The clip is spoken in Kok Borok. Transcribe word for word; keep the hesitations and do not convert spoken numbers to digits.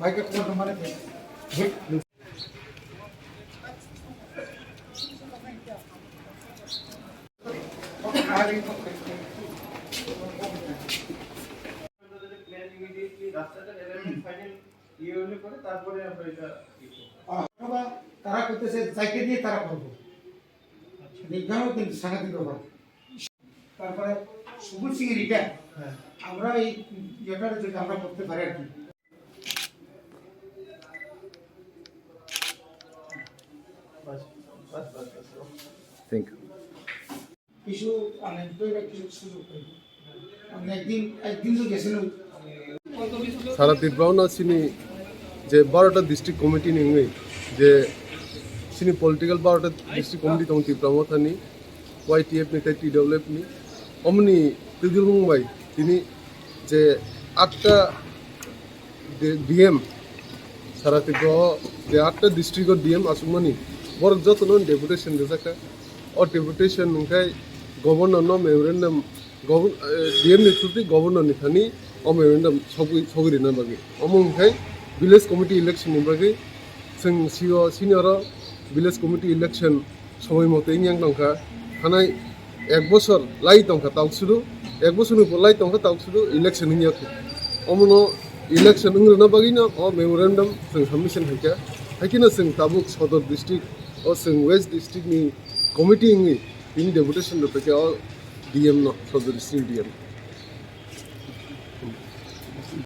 भाई का कौन नंबर है? প্ল্যান ইমিডিয়েটলি রাস্তাটার অ্যালাইনমেন্ট ফাইনাল ইয়ে হলে পরে তারপরে আমরা এটা ইয়ে করবো। অথবা তারা করতেছে, যাইতে দিয়ে তারা করবো। নির্ধারণ কিন্তু সাংঘাতিক ব্যাপার। তারপরে সুবল সিং রিটায়ার, আমরা এই ইয়েটার যদি আমরা করতে পারি আর কি। Thank you. কিছু আনএমপ্লয়েড কিছু সুযোগ পাইব। আমরা একদিন, একদিন তো গেছিলাম। Sara Tripura no sini je barota district committee ni wngwi je sini political barota district committee tong Tripura Motha ni, Y T F ni tei T W F ni, omoni twijlmung bai tini je atta D M, Sara Tripura o je atta district o D M aswkmani, borok jotono deputation rijak kha. O deputation hwnkhe governor no memorandum, govern-, eh, D M ni through twi governor ni thani o memorandum sogwi, sogwi rwna bagwi. Omo hwnkhe village committee election ni bagwi chwng C O senior o village committee election somoi moto wngya wng tongkha, thanai ek bosor lai tongkha tauk sudu, ek bosor ni lai tongkha tauk sudu election wngya kho. Omono election wng rwna bagwi no o memorandum chwng submission khaikha. Haikhe no chwng tabuk Sodor district o chwng West district ni committee wngwi tini deputation rwphaikha o D M no, Sodor district D M.